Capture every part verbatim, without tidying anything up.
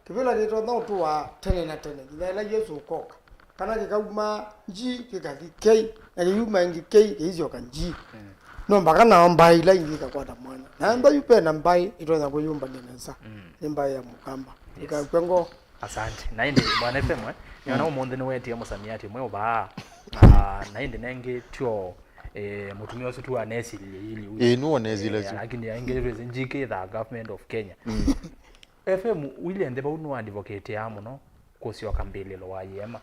Kĩvĩla kĩtonya ũtũa tene na tene, nginya ĩla Yesũ ũkoka. Kana kĩkauma nji kĩkathi kei, na kĩyuma ĩngĩ kei, kĩisyoka nji. Mm. No mpaka nao mbaĩ ila ingĩ ikakwata mwanya. Na ntha yu pena mbaĩ ĩtonya kwĩyũmbany'a nesa. Mm. Nĩ mbaĩ ya Mũkamba. Yes. Ĩkakw'a ngoo. Asante. Na ĩndĩ, Bwana F M, eh, nĩona, mm, ũmũnthĩ nĩwetie mũsamiati ũmwe ũvaa. Ah, na ĩndĩ nengĩ tyo, eh, mũtumĩa ũsu tu anesilile ili. Ĩĩ, nĩwe ũnesilile, eh, tu. Lakini aingĩ twĩsĩ njikĩ the government of Kenya. Mm. F M, wile nthĩ vau nĩwaadvocateaa mũno kũsyoka mbĩlĩlo wa ĩema,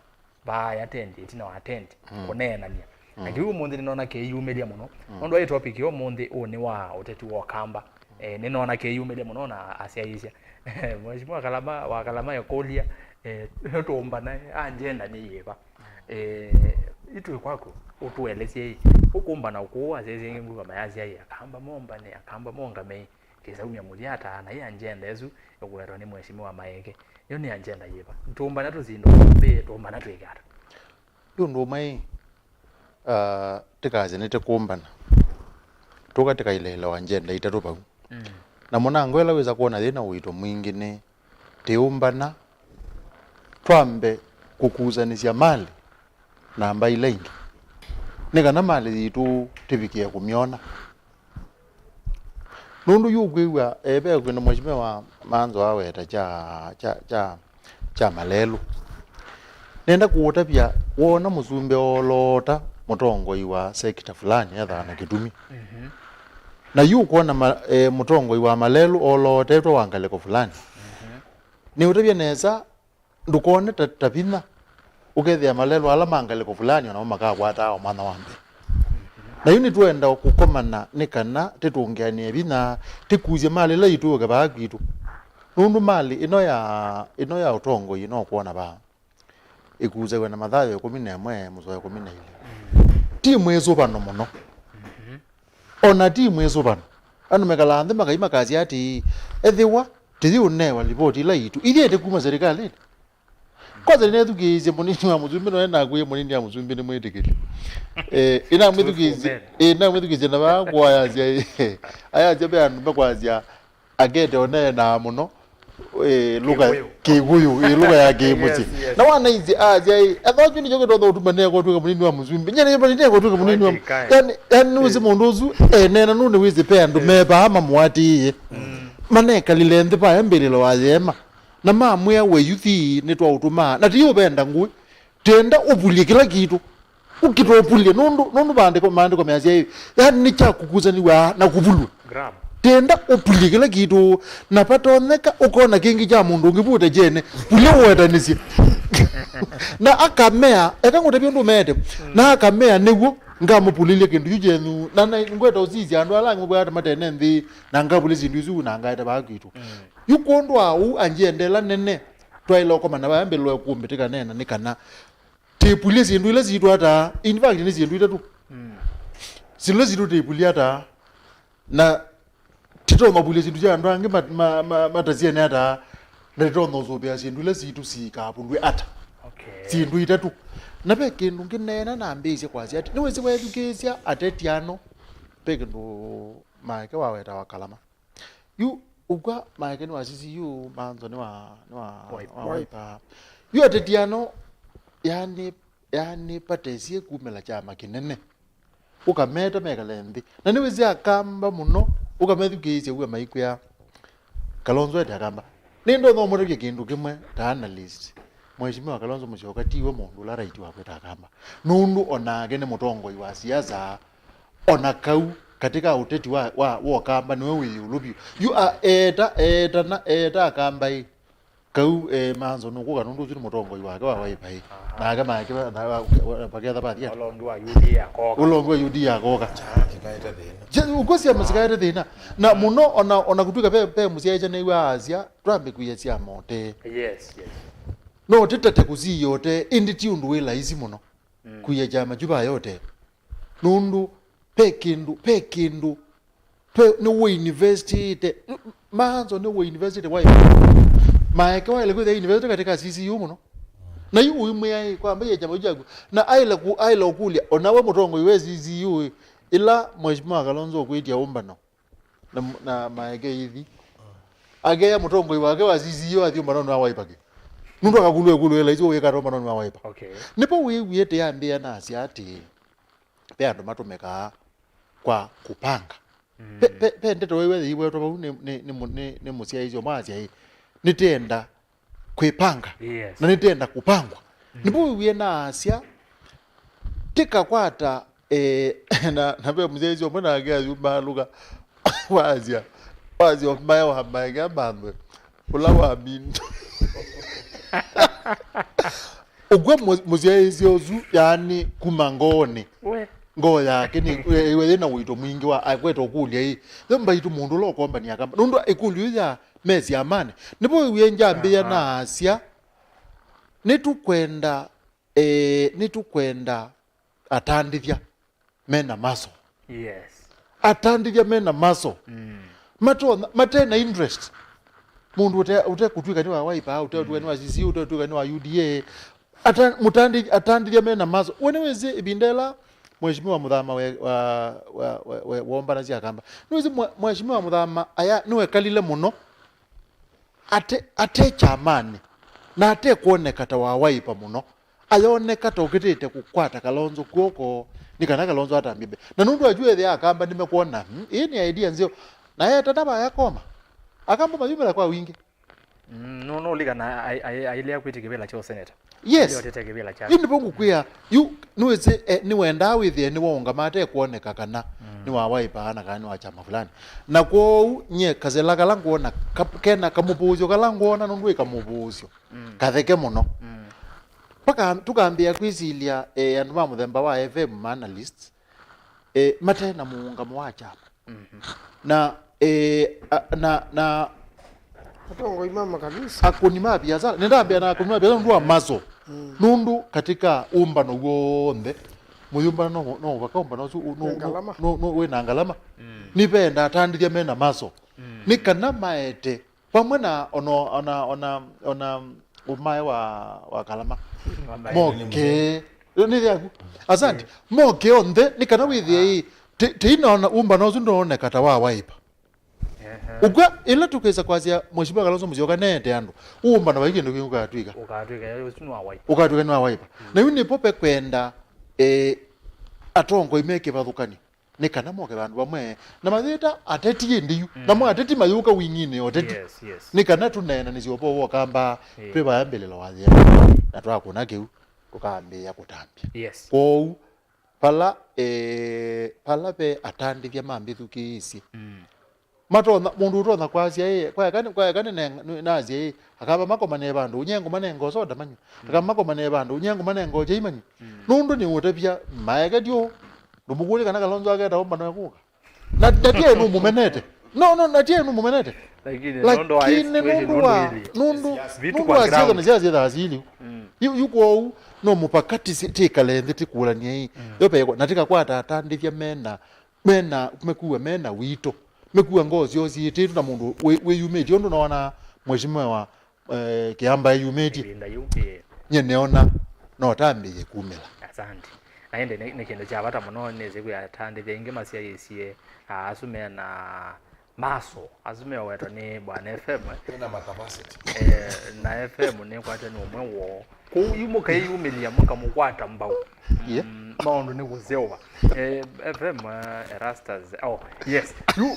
vaaya tendi, ĩtina wa tendi, mm, kũneenany'a. Na, mm, kĩu ũmũnthĩ nĩnona kĩiyumĩlya mũno. Mm. Nũndũ wa ĩ topic ya ũmũnthĩ, ũũ nĩ wa ũteti wa Ũkamba. Eh, nĩnona kĩiyumĩlya mũno na asyaĩĩsya. Mheshimiwa Kalama, wa Kalama ekũlya, eh, tũũmbana, agenda nĩ yĩva? Eh, itwĩ kwaku, ũtũelesye ĩ, ũkũmbana ũkũũ, asyaĩĩsya ĩngĩ nguma mayasya ĩ, Akamba mombane, Akamba mongamei. Kĩsaumya mũthya ata, na ĩ agenda ĩsu ĩkũetwa nĩ Mheshimiwa Maeke. Yo nĩ agenda yĩva? Tũũmbana tũsindwe mbee, tũũmbana twĩke ata? Yu ũndũ ũmwe ĩ, ah, tĩkasye nĩtĩkũmbana. Tũka tĩkailelewa agenda itatũ vau. Mm. Na mũnango ĩla wĩsa kwona yĩna ũito mwingĩ nĩ tĩũmbana twambe kũkusanĩsya malĩ na mbaĩ ila ingĩ, nĩ kana malĩ yitũ tĩvikĩe kũmyona. Nũndũ yu ũkwĩw'a, eh, ve kĩndũ Mheshimiwa Manzo aweta kya, kya, kya, kya malelũ. Nenda kũũtavya, woona mũsumbĩ ooloota mũtongoi wa sekita fulani, ethaa na kĩtumi. Mhm. Na yu ũkwona ma-, eh, mũtongoi wa malelũ oolootetwe wa ngalĩko fulani. Mhm. Nĩũtavya nesa, ndũkone ta, ta vinya, ũkethĩa malelũ ala ma ngalĩko fulani o namo makakwataa o mwanya wa mbee. Na yu nĩtwenda kũkomana nĩ kana tĩtũngĩanĩe vinya, tĩkusye malĩ ĩla yitũ yũke vaa kwitũ. Nũndũ malĩ ĩno ya, ĩno ya ũtongoi ĩno ũkwona vaa, ĩkusaw'a na Mathayo ĩkũmi na ĩmwe, mũsoa ĩkũmi na ilĩ. Ti mwĩsũvano mũno. O na ti mwĩsũvano. Andũ mekalaa nthĩ makai makasya atĩĩ, ethĩwa tũyĩũnewa livoti ila yitũ, ithyĩ ĩtĩ kuma serikalĩnĩ. Kwanza nĩnethukĩĩsye mũnini wa mũsumbĩ, no nakwĩe mũnini wa mũsumbĩ nĩ mwĩtĩkĩli. Eh, ĩnamwĩthukĩĩsye, ĩnamwĩthukĩĩsye na vaa kwa ayasya, ayasya ve andũ mekwasya, akete oneenaa mũno, eh, lũka Kĩkũyũ. Kĩkũyũ, eh, lũka ya kĩmũsyĩ. Yes, yes. Na wanaisye, asya, eh, ethwa kyu nĩkyo kĩtonya ũtuma nekotwĩka mũnini wa mũsumbĩ. Nyie nĩmba nĩnekotwĩka mũnini wa, yani, yani nĩwĩsĩ mũndũ ũsu, eh, nena nũndũ nĩwĩsĩ ve andũ me vaa mamũatĩĩe. Mm. Manekalile nthĩ vaya mbĩlĩlo wa yĩema. Na mamwĩa, we yuthi, nĩtwaũtũmaa. Na ti ũvenda ngũĩ. Tenda ũvulyĩ kĩla kĩtũ. Ũkĩta ũvulyĩ, nũndũ, nũndũ maandĩko, maandĩko measya ĩ, yani nĩ kya kũkusanĩw'a na kũvulw'a. Grab. Tenda ũvulyĩ kĩla kĩtũ, na vatonyeka ũkona kĩngĩ kya mũndũ ũngĩ vu ũtechene, vulya ũwetanĩsye. Na akamea, eka ngũtavya ũndũ ũmeete, na akamea nĩw'o, ngamũvulĩlya kĩndũ kyu kyenyu, na, na ngweta ũsisya andũ ala angĩ mabwata matene nthĩ, na ngavulya syĩndũ isu, na ngaeta vaa kwitũ. Mm. Yu kwondũ wa ũu, anjiendela nene, twaĩle ũkomana vaya mbĩlwe kũmbĩtĩka nena nĩ kana tĩvulyĩ syĩndũ ila sitũ ata, in fact, nĩ syĩndũ itatũ. Mm. Syĩndũ ila sitũ tĩvulyĩ ata, na tĩtonya vulyĩ syĩndũ sya andũ angĩ mat-, ma-, ma-, matasyene ata, na tĩtonya ũsũvĩa syĩndũ ila sitũ sikavulw'e ata. Okay. Syĩndũ itatũ. Na ve kĩndũ ngĩneena nambĩĩsye kwasya atĩ, nĩwĩsĩ weethukĩĩsya ateti ano, ve kĩndũ Maeke waweta wa Kalama. Yu, ũkw'a Maeke nĩ wa C C U, Manzo nĩ wa, nĩ wa, Wiper. Wa Wiper. Yu ateti ano, yani, yani patesie kumĩla kyama kĩnene. Ũkameta mekale nthĩ. Na nĩwĩsĩ Akamba mũno, ũkamethukĩĩsya w'o maikwĩa, Kalonzo ete Akamba. Nĩndonya ũmũtavya kĩndũ kĩmwe ta analyst. Mheshimiwa Kalonzo Musyoka tiwe mũndũ ũla right wa kwĩta Akamba. Nũndũ onake nĩ mũtongoi wa siasa. Ona kau katĩ ka ũteti wa, wa, wa Ũkamba nĩwe wĩ ĩũlũ vyũ. Yu a, eeta, eetana, eeta Akamba ĩ. Kau, eh, Manzo nũkũka nũndũ ũsu nĩ mũtongoi wake wa Wiper ĩ. Aha. Nake make va-, na, wa-, wa-, vaketha vathi ata. Ũlongi wa U D A akoka. Ũlongi wa U D A akoka. Ikaete thĩna. Je, ũkw'a syama sikaete thĩna. Na mũno ona, ona kũtw'ĩka ve, ve mũsyaĩĩsya nĩw'a asya, twambe kwia syama ũtee. Yes, yes. No tĩtate kũsiĩa ũtee, ĩndĩ ti ũndũ wĩ laisi mũno. Mm. Kwia kyama kyu vaya ũtee. Nũndũ ve kĩndũ, ve kĩndũ, ve, nĩwĩinvestĩte, Manzo nĩwĩinvestĩte wa Maeke waĩle kwĩthĩa inivestĩte katĩ ka C C U mũno. Na yu ũimwĩa ĩ, kwamba ye kyama kyaku. Na aĩle ku-, aĩle ũkũlya, onawe mũtongoi wa C C U ĩ, ĩla Mheshimiwa Kalonzo ũkwĩtya ũmbano, na, na Maeke ithi. Akeya mũtongoi wake wa C C U athi ũmbanonĩ wa Wiper kĩ. Nũndũ akakulwa ĩkũlyo ĩla isu wĩka ũmbanonĩ wa Wiper. Okay. Nĩpo wĩwie tĩambĩa nasya atĩ ve andũ matũmĩkaa kwa kũpanga. Mm. Ve, ve, ve ndeto ĩwe yĩiwetwa vau nĩ, nĩ, nĩ, mũ- nĩ, nĩ mũsyaĩĩsyo mwasya ĩ, nĩtenda kwĩpanga. Yes. Na nĩtenda kũpangwa. Mm. Nĩvo wĩwie naasya tĩkakwata eh, na, na ve mũsyaĩĩsyo ũmwe nake ayumaalũka wasya, wasya mae wa maenge amanthe ũla wa mindu. Ũkw'a mũ- mũsyaĩĩsyo ũsu yaani kuma ngoonĩ. We. Ngoo yake nĩ ĩwe yĩna ũito mwingĩ wa akwete ũkũlya ĩ, yo mbaitũ mũndũ ũla ũkombania kamba nũndũ ĩkũlyo ĩu ya mesi amani. Nĩvo wĩwie njambĩĩa Aha. Naasya nĩtũkwenda eh, nĩtũkwenda atandĩthya mena muscle. Yes. Atandĩthya mena muscle. Mm. Matonya, mate na interest. Mũndũ ũte, ũte kũtwĩka nĩ wa Wiper, ũte kũtwĩka nĩ wa C C U, ũte kũtwĩka nĩ wa U D A. Ata, mũtandĩ, atandĩthya mena muscle. We nĩwĩsĩ ĩvinda ĩla Mheshimiwa Mũthama we, wa, wa, wa, wa, wombanasya akamba. Nĩwĩsĩ mwe- Mheshimiwa Mũthama aya nĩwekalile mũno. Ate, ate kyamanĩ, na ate kwoneka ta wa Wiper mũno, ayoneka ta ũkĩtĩte kũkwata Kalonzo kw'oko, nĩ kana Kalonzo atambie mbee. Na nũndũ asu ethĩa akamba nĩmekwona, "Hmm, ĩĩ nĩ idea nzeo." Na etata vaya koma. Akamba mayumĩla kwa wingĩ. Mm, no, no, ũlikana ai- ai- ailea kwĩtĩ kĩvĩla kya ũseneta. Yes. Ndio tete kĩvĩla kya. Yu nĩvo ngũkwĩa, yu nĩwĩsĩ eh, nĩwendaa wĩthĩe nĩwaũngama ate kwoneka kana nĩ wa Wiper na kana nĩ wa kyama fulani. Na kwoou nyie kasela kala ngwona ka- kena kamũvũsyo kala ngwona nũndũ wĩ kamũvũsyo katheke mũno. Mm. Paka tũkambĩĩa kwĩsilya eh, andũ ma mũthemba wa F M ma analysts eh, mate na mũũngamo wa kyama. Mhm. Na eh, a- na na Atongoi ma makanisa. Akũni ma biasara, nĩndambĩa na akũni ma biasara nũndũ wa muscle. Mm. Nũndũ katika ũmbano w'onthe, mũyũmbano no, no ũvaka ũmbano ũsu, no, Ngalama. No, no, wĩ na ngalama. Mm. Nĩvenda atandĩthya mena muscle. Mm. Nĩ kana maete, vamwe na ona, ona, ona, ona ũmae wa, wa kalama. Moke. Nĩ yaku. Asante. Mm. Moke onthe, nĩ kana wĩthĩe ĩ, ti- tĩinaona ũmbano ũsu ndooneka ta wa Wiper. Ehe. Ũkw'a, ĩla tũkwĩsa kwasya Mheshimiwa Kalonzo Musyoka neete andũ, ũũmbano vai kĩndũ kĩu ũkatw'ĩka. Ũkatw'ĩka, ũsu nĩ wa Wiper. Ũkatw'ĩka nĩ wa Wiper. Mm. Na yu nĩpo pekwenda, eh, atongoi me kĩvathũkany'o, nĩ kana moke vandũ vamwe, na mayĩta ateti ĩndĩ yu, mm, namo ateti mayũka wing'inĩ ya ũteti. Yes, yes. Nĩ kana tũneenanĩsye ũvoo wa ũkamba, ĩĩ, twĩ vaya mbĩlĩlo wa nzĩa, na twakũna kĩu, tũkambĩĩa kũtambya. Yes. Kwoou, Vala, eh, vala ve atandĩthya ma mbĩthukĩĩsye. Mm. Matonya, mũndũ ũtonya kwasya, ĩ, kwaeka nĩ, kwaeka nĩ, nĩ, nasya, ĩ, akamba makomanĩe vandũ, ũnye ngũmanenga soda manywe. Mm. Akamba makomanĩe vandũ, ũnye ngũmanenga ũkyai manywe. Mm. Nũndũ nĩ ũtavya, maeke ndio, ndũmũkũlye kana Kalonzo aketa ũmbano ekũka. Na, na tie nũmũmenete. No, no, na tie nũmũmenete. Lakini, lakini nũndũ wa, nũndũ wa, nũndũ, vitu nũndũ kwa wa ground. Syĩtha na syĩtha asili. Mm. Yu, yu kwoou, no mũvaka tĩkale nthĩ tĩkũlanie ĩ. Mm. Yo peko, na tĩkakwata atandĩthya mena, mena, mekuwa mena wito. Mekuwa ngoo syoo syĩtĩtwe na mũndũ wĩ- wĩyumĩtye. Ũndũ nona mheshimiwa eh, kĩamba eyumĩtye. Ĩvinda yĩu, ĩĩ. Nyie nĩona no tambĩĩe kumĩla. Asante. Na ĩndĩ nĩ, nĩ kĩndũ kya vata mũno nĩsĩ kwĩ atandĩthya aingĩ masyaĩĩsye, ah, asu me na maso, asu meowetwa nĩ Bwana F M, eh. Ena ma capacity. Eh, na F M nĩkwatwe nĩ ũmwe woo. Kũu yu mũkaiyumĩlya mũkamũkwata mbau. Yeah. Mm, maũndũ nĩ kũseũva. Eh, F M, eh, Erastus, oh, yes. Yu,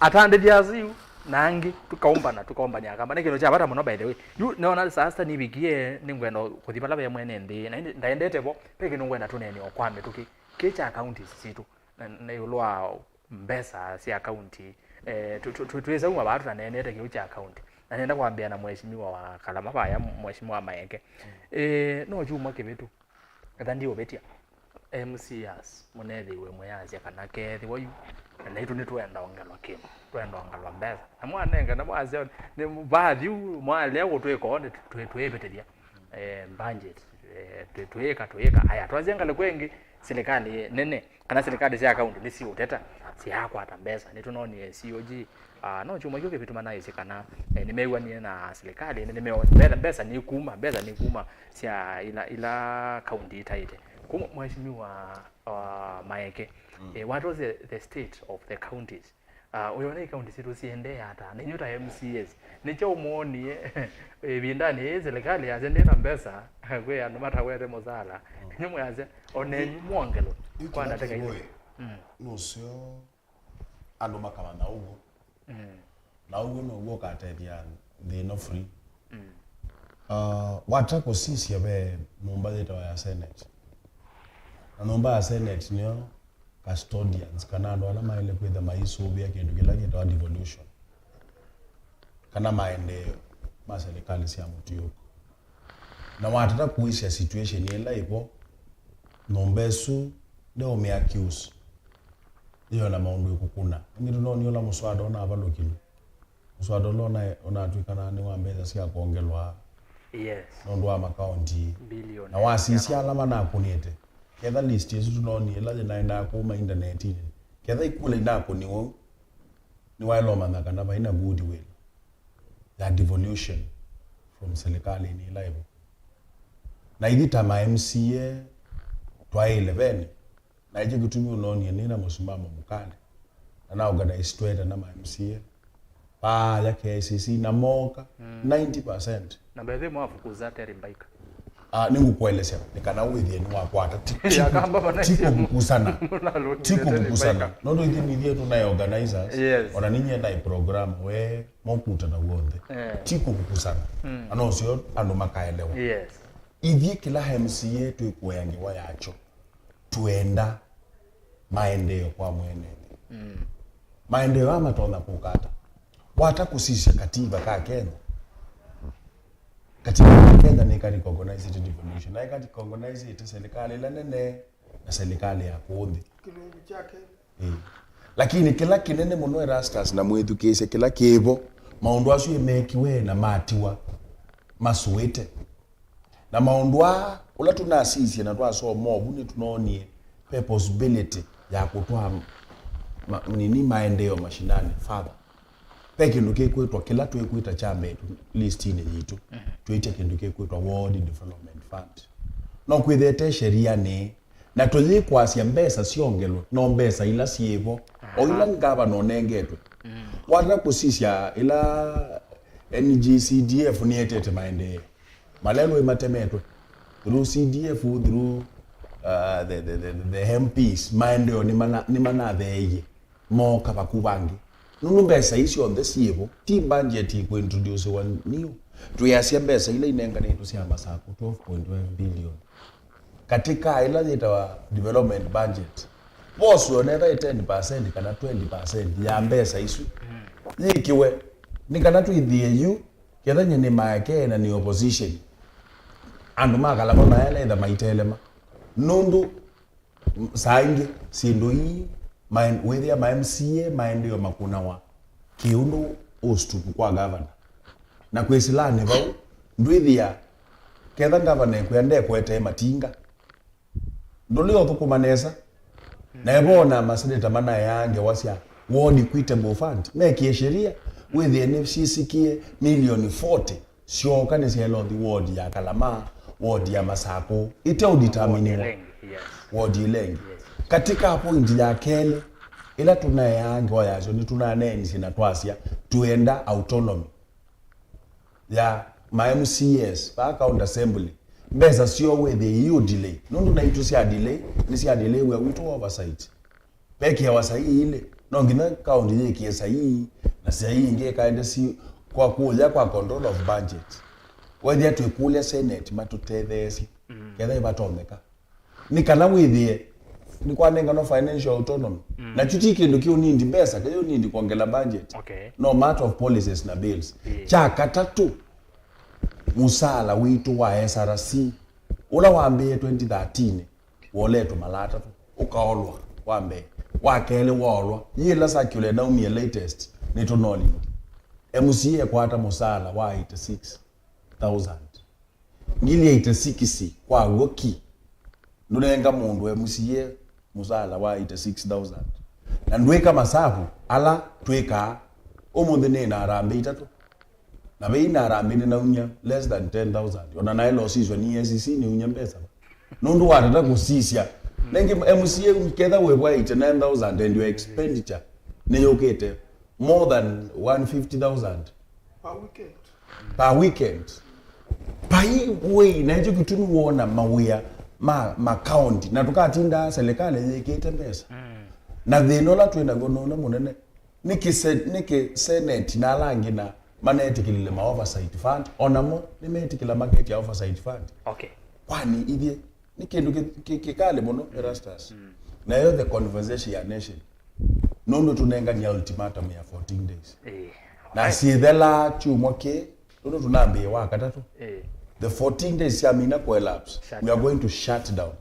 atandĩthya asu yu, na angĩ, tũkaũmbana, tũkaũmbany'a kamba. Nĩ kĩndũ kya vata mũno, by the way. Yu, nĩona sasa nĩvikie, nĩngwenda kũthi vala ve mwene nthĩ, na ĩndĩ ndaendete vo, ve kĩndũ ngwenda tũneene o kwa mĩtũkĩ. Kĩ kya counties sitũ, na, na ĩũlũ wa mbesa sya county. Eh, tũ- tũ- tũ- twĩsa uma vaa tũtaneenete kĩu kya county. Na nenda kwambĩa na mheshimiwa wa Kalama vaya, mheshimiwa Maeke. Mm. Eh, no kyumwa kĩvĩtu. Etha ndiũvĩtya, M C As, mũnethĩiwe mwĩasya kana keethĩwa yu, na naitũ nĩtwenda ongelwa kĩndũ, twenda ongelwa mbesa. Na mwanenga, na mwasya, nĩ vathi u, mwalea kũtwĩka ũũ, nĩ twĩ- twĩvĩtĩthya, eh, budget, eh, twĩ- twĩĩka, twĩĩka. Aya, twasya ngalĩko ĩngĩ, silikalĩ nene, kana silikalĩ sya kaunti nĩsiũteta, syaakwata mbesa. Nĩtũnonie C O G, Ah, no kyumwa kĩu kĩvĩtu manaĩsye kana, eh, nĩmew'anie na silikalĩ, nĩ- nĩmeona mbesa, mbesa nĩkuma, mbesa nĩkuma sya ila, ila kaunti itaĩte. Kuma mheshimiwa, ah, Maeke, mm, eh, what was the, the state of the counties Ah, ũyona ikaunti sitũ siendee ata? Na inyuĩ ta M C As, nĩkyo ũmwonie ĩvindanĩ yĩĩ serikali yasya ndĩ na mbesa kwĩ andũ matawete mũsala? Inyuĩ mwĩasya onenyu mwongelwe kwa ndatĩka isu. Mm. Nũseo andũ makamanya ũw'o. Mm. Na ũw'o now'o ũkatethya nthĩ ĩno free. Mm. Ah, wata kũsisya ve nyũmba yĩtawa ya Senate. Na nyũmba ya Senate nĩyo custodians, kana andũ ala maĩle kwĩtha maisũvĩa kĩndũ kĩla kĩtawa devolution, kana maendeeo ma serikali sya mũtiũko. Na watata kũisya situation ĩla ĩvo, nyũmba ĩsu ndeũmĩ accuse ĩyo na maũndũ ĩkũkũna. Nĩngĩ tũnoonie ũla mũswada ũnavalũkilwe. Mũswada ũla ũna-, ũnatw'ĩkana nĩ wa mbesa sya kwongelwa. Yes. Nũndũ wa makaunti. Billion. Na wasisya ala manakũnĩte. Ketha list ĩsu tũnoonie ĩla yĩnaendaa kuma indanetinĩ. Ketha ikula inakũniwe, nĩwaĩle ũmanya kana vai na goodwill ya devolution from serikalinĩ ĩla ĩvo. Na ithyĩ ta ma M C A twaĩle veni. Na ĩkyo kĩtumi ũnoonie nĩ na mũsimamo mũkali. Na na organize twete na ma M C A. Paaya K I C C na mooka, mm, ninety percent. Na mbethĩ mwafukuza Terry Mbaika. Ah, nĩngũkũelesya, nĩ kana wĩthĩe nĩwakwata. Ti, ti kũ-, ti kũvukusana. Ti kũvukusana. Nũndũ ithyĩ nithiĩ tũnaĩ organizers, yes, ona ninyie naĩ program, we, mokutana w'onthe. Eh. Ti kũvukusana. Mm. Na no syo andũ makaelewa. Yes. Ithyĩ kĩla M C A twĩkũea ngewa yakyo. Twenda maendeeo kwa mwene nthĩ. Mm. Maendeeo aa matonya kũka ata? Wata kũsisya kativa ka Kenya. Kativa ka Kenya nĩ ka recognize devolution. Na ĩka recognize serikali ĩla nene na serikali ya kũũ nthĩ. Kĩlungu kyake. Ĩĩ. Lakini kĩla kĩnene mũno Erastus na mwĩthukĩĩsye kĩla kĩvo, maũndũ asu ĩmekiwe na matiwa masũĩte. Na maũndũ aa, ũla tũnasisye na twasoma ovu, nĩtũnoonie ve possibility ya kũtwaa ma-, nini maendeeo mashinani further. Ve kĩndũ kĩkwĩtwa, kĩla twĩkwĩta kya mbee listinĩ yitũ, mhm, twĩtye kĩndũ kĩkwĩtwa Ward Development Fund. No kwĩthĩe te sherianĩ, na tũyĩkwasya mbesa syongelwe, no mbesa ila syĩvo, o ila, aha, ngavana ũnengetwe. Mm. Watata kũsisya ĩla N G C D F nĩetete maendeeo. Malelũ ĩmatemetwe through C D F, through, uh, the, the, the, the M Ps, maendeeo nĩmana-, nĩmanatheeie, mooka vaku vangĩ. Nũndũ mbesa ii syonthe syĩvo, ti budget ĩkũintroduciwa new. Twĩasya mbesa ila inenganĩtwe sya Masakũ, twelve point five billion. Katĩ ka ĩla yĩtawa development budget, voswe onetha ĩ ten percent kana twenty percent ya mbesa isu, mm, yĩkĩwe, nĩ kana twĩthĩe yu. Ketha nyie nĩ maekee na nĩ opposition, andũ ma Kalama mayaĩle ĩtha maitelema. Nũndũ, m-, saa ingĩ, syĩndũ ii, maen-, wĩthĩa ma M C A maendeeo makũnawa kĩũndũ ũstuku kwa gavana. Na kwĩsĩlanĩ vau, ndwĩthĩa, ketha gavana ekwĩa ndekwetee matinga, ndũlĩ ũthũkũma nesa. Na ĩvo ona maseneta manaeaa ngewa sya ward equitable fund, mekĩe sheria, wĩthĩe nĩsyĩsĩkĩe milioni forty syooka nĩsyaĩle ũthi ward ya Kalama, ward ya Masakũ, iteũdeterminiwa. Ward ĩla ĩngĩ, yes. Ward ĩla ĩngĩ. Yes. Katika point ya kelĩ, ĩla tũnaeaa ngewa yasyo, nĩtũnaneenisye na twasya, twĩenda autonomy ya ma M C As, vaa county assembly, mbesa syoo wĩthĩe iũ delay. Nũndũ naitũ sya delay, nĩ sya delay wĩa witũ wa oversight. Vekĩawa sahihi ilĩ, no nginya county yĩkĩe sahihi, na sahihi ingĩ ĩkaende si kwa kũya kwa control of budget. Wethĩa twĩkũlya Senate matũtetheesye, mm, ketha ĩvatonyeka. Nĩ kana wĩthĩe nĩkwanenganwa financial autonomy. Mm. Na kyu ti kĩndũ kĩũnindi mbesa, kĩũnindi kwongela budget. Okay. No matter of policies na bills. Yeah. Kya katatũ, mũsaala witũ wa S R C, ũla wambĩĩe twenty thirteen, woletwe mala atatũ, ũkaolwa wa mbee, wa kelĩ waolwa, yĩla circular ĩnaumie latest, nĩtũnolilwe. M C A ekwata mũsaala wa eighty six thousand. Ngili eighty six kwa w'o ki. Ndũnenga mũndũ M C A mũsaala wa eighty six thousand. Na ndwĩka masavu ala twĩkaa. Ũmũnthĩ nĩ na harambee itatũ. Na ve ina harambee nĩnaumya less than ten thousand. Ona naĩle ũsiswa nĩ A C C nĩumya mbesa. Nũndũ watata kũsisya. Nengĩ M C A ketha wĩvwa eighty nine thousand and your expenditure nĩyũkĩte more than one fifty thousand per weekend. By way, na ĩkyo kĩtumi wona mawĩa ma, ma county, na tũkatinda serikali yĩkĩte mbesa. Na thĩna ũla twĩ naw'o nũndũ mũnene, nĩkĩ se-, nĩkĩ senate na ala angĩ na manetĩkĩlile ma oversight fund, onamo nĩmetĩkĩla maketya oversight fund. Okay. Kwani ithyĩ nĩ kĩndũ kĩ-, kĩ-, kĩkalĩ mũno, Erastus. Nayo the conversation ya nation. Nũndũ tũnengania ultimatum ya fourteen days. Eh. Na syĩthela kyumwa kĩ, nũndũ tũnambĩĩe wa katatũ. Eh. The fourteen days syamina kũelapse, we are going to shut down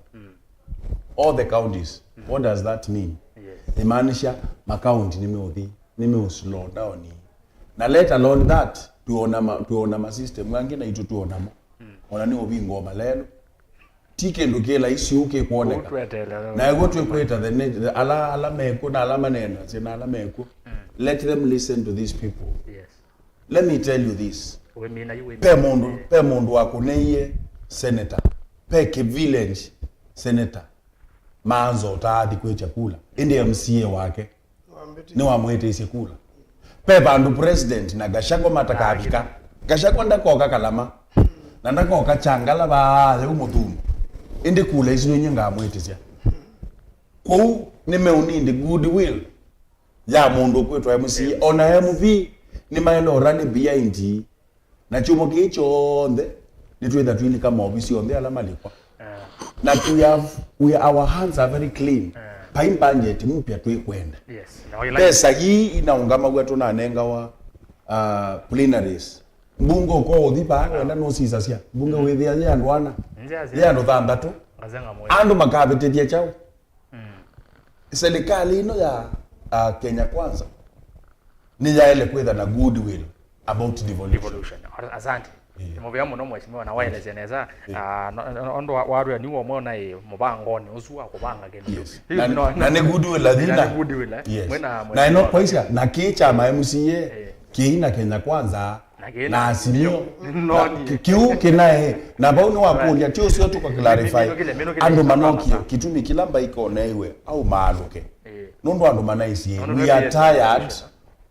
all the counties. What does that mean? Yes. Imaanisha makaunti nĩmeũthi, nĩmeũ slow down. Na let alone that, tuona ma, tuona ma system angĩ na itu tuonamo. Ona nĩ ũvingwa malelo. Ti kĩndũ kĩ laisi ũu kĩkwoneka. Ũu tweteele. Na ĩguo twĩkwĩta the ne-, the, ala, ala mekw'o na ala maneenasya na ala mekw'o. Let them listen to these people. Yes. Let me tell you this. Wĩmina yu wĩmina. Pe mũndũ, pe mũndũ wakũnĩie senator. Pe kĩ village senator. Maanza ũtaathi kwĩtya kula. Ĩndĩ M C A wake nĩwamwĩtĩsye kula. Pe vandũ president na Gachagua matakavika. Gachagua ndakoka Kalama. Na ndakoka Kyangala vaa yau Mũthũmũ. Ĩndĩ kula isu nĩnyie ngamwĩtĩsya. Kwoou nĩmeũnindi goodwill ya mũndũ ũkwĩtwa M C A. Ona M V nĩmaĩle ũrani behind. Na kyumwa kĩĩ kyonthe, nĩtwĩtha twilika maovisi onthe ala malikwa. Na we have, we, our hands are very clean. Pai budget mpya twĩkwenda. Yes. Na ila pesa ii inaũngamaw'a tũnanengawa, uh, plenaries. Mbunge ũko ũthi paa wenda nũsisasya. Mbunge wĩthĩa yĩ andũ ana. Nzĩa yĩ andũ thanthatũ. Andũ makavĩtĩthya kyaũ? Serikali ĩno ya, uh, Kenya Kwanza nĩyaĩle kwĩtha na goodwill about devolution. Devolution. Asante. Nĩ mũvea mũno mheshimiwa na waelesya nesa. Ah, no, no, ũndũ wa, warwĩa nĩ ũmwe ũnaĩ mũvangoni ũsu wa kũvanga kĩndũ. Yes. Na, no, na nĩ goodwill athina. Na nĩ goodwill, eh? Yes. Mwĩna na ĩno mheshimiwa kwaisya na kĩĩ kyama M C A, kĩĩ na Kenya Kwanza, na kĩĩ na Azimio. Noni. Kĩu kĩnaĩ, na vau nĩwakũlya, ti ũseo tũka clarify. Andũ manokie, kĩtumi kĩla mbaika oneiwe, au maalũke. Nũndũ andũ manaisye, we are tired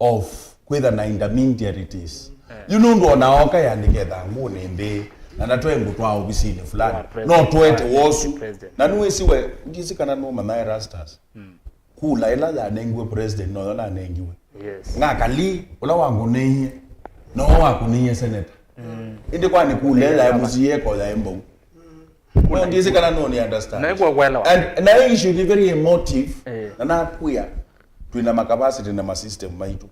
of kwĩtha na intermediaries. Yu nũndũ ona oka yandĩke thangũnĩ nthĩ, na natwe ngũtwaa ovisinĩ fulani. No twete wosu. Na nĩwĩsiwe, ndisi kana nũmanya Erastus. Kula ĩla yanengiwe president noyo nanengiwe. Yes. Ng'aka Lee, ũla wangũnĩie, nowe wakũnĩie senator. Ĩndĩ kwani kula ĩla ya M C A ko ya mbau. No ndisi kana no ni understand. Na ikuwa kuelewa. And na hii issue ni very emotive. Na nakwia twina macapacity na masystem maitu.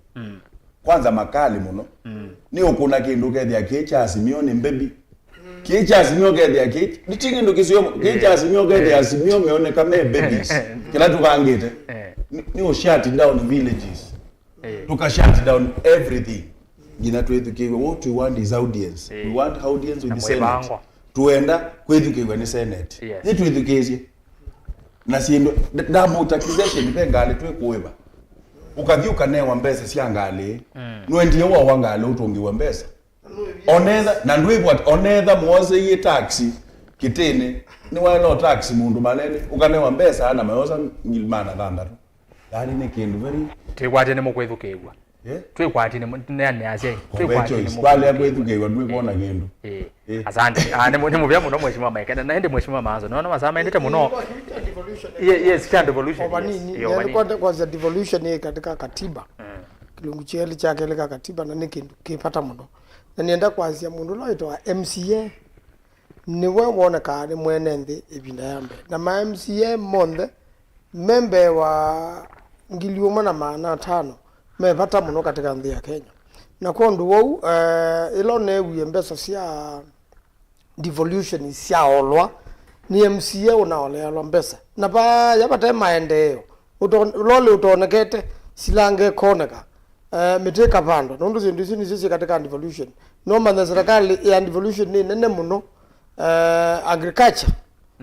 Kwanza makali mũno. Nĩ ũkũna kĩndũ kethĩa kĩ kya Azimio nĩ mbebi. Kĩ kya Azimio kethĩa kĩ, nĩ ti kĩndũ kĩseo, kĩ kya Azimio kethĩa Azimio meoneka me babies. Kĩla tũvangĩte. Nĩ, nĩ ũ shut down villages. Tũka shut down everything. Nginya twĩthukĩĩw'e. What we want is audience. We want audience with the Senate. Twenda kwĩthukĩĩw'a nĩ Senate. Nĩ twĩthukĩĩsye. Na syĩndũ, double taxation, ve ngalĩ twĩ kũĩva. Ũkathi ũkanewa mbesa sya ngalĩ. Nũendie wawa ngalĩ ũtũngĩwa mbesa. Onetha, na ndwĩvwa, onetha mwoseie taxi kĩtĩnĩ, nĩwaĩla taxi mũndũ maleni, ũkanewa mbesa na mayosa ngili maana thanthatũ. Yaani nĩ kĩndũ very twĩkwatye nĩ mũkwĩthukĩĩw'a. Eh? Twĩkwatye nĩ neanĩasya. Twĩkwatye nĩ mũkwĩthukĩĩw'a. Twalea kwĩthukĩĩw'a ndwĩkwona kĩndũ. Eh. Eh. Asante. Ah, nĩ mũ-, nĩ mũvea mũno mheshimiwa Maekene. Na ĩndĩ mheshimiwa Maanzo. Nĩona masaa maendete mũno. Ye-, yes, kya devolution. Yes. Kwanza devolution ĩ katika katiba. Kĩlungu kya elĩ kya kelĩ ka katiba, na nĩ kĩndũ kĩ vata mũno. Na nĩenda kwasya mũndũ ũla wĩtawa M C A, nĩwe wonekaa nĩ mwene nthĩ ĩvinda ya mbee. Na ma M C A monthe me mbee wa ngili ũmwe na maana atano me vata mũno katika nthĩ ya Kenya. Na kwa ũndũ wou, eh, ĩla ũneewie mbesa sya devolution syaolwa, nĩ M C A ũnaoleelwa mbesa. Na vaya vate maendeeo, ũto-, lolĩ ũtonekete, silanga ĩkoneka, eh, mĩtĩ ĩkavandwa, nũndũ syĩndũ isu nĩsyo syĩ katika devolution. No manya serikali ya devolution nĩ nene mũno, eh, agriculture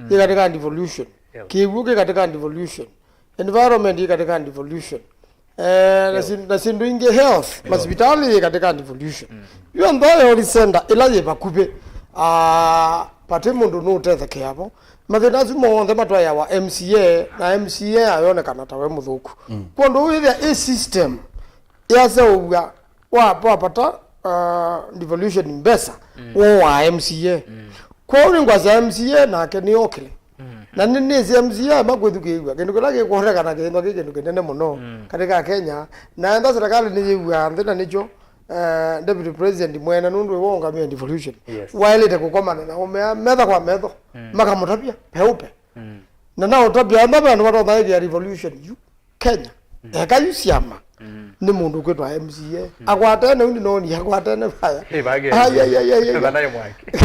yĩ katika devolution, kĩw'ũ kĩ katika devolution, environment yĩ katika devolution. Eh, na sin-, na syĩndũ ingĩ, health, masivitali yĩ katika devolution. Yonthe health center ĩla yĩ vakuvĩ, ah, vati mũndũ nũũtethekeavo. Mathĩna asu monthe matwaĩawa M C A, na M C A ayonekana ta we mũthũku. Mm. Kwondũ ũu ĩthĩa ĩ system yaseũvw'a wa, wapata, uh, devolution mbesa, mm, woo wa M C A. Mm. Kwoou nĩ ngwasya M C A nake nĩ okĩle. Mm. Na nĩ, nĩsĩ M C A makwĩthukĩĩw'a. Kĩndũ kĩla kĩkwonekana kĩthwa kĩ kĩndũ kĩnene mũno, mm, katĩ ka Kenya. Na enda serikali nĩyĩw'aa nthĩ na nĩkyo, eh, Deputy President mwene nũndũ wĩwaũngamĩa devolution. Yes. Waĩlĩte kũkomana na ũmea metha kwa metho. Mm. Makamũtavya peupe. Mm. Na naũtavya enda ve andũ matonya ĩthĩa revolution yu Kenya. Mm. Eka yu syama. Mm. Nĩ mũndũ ũkwĩtwa M C A. Mm. Akwatene ũndũ noni akwatene vaya. Ĩ, vage. Ai, ai, ai, ai, ai. Vanaĩ mwaki.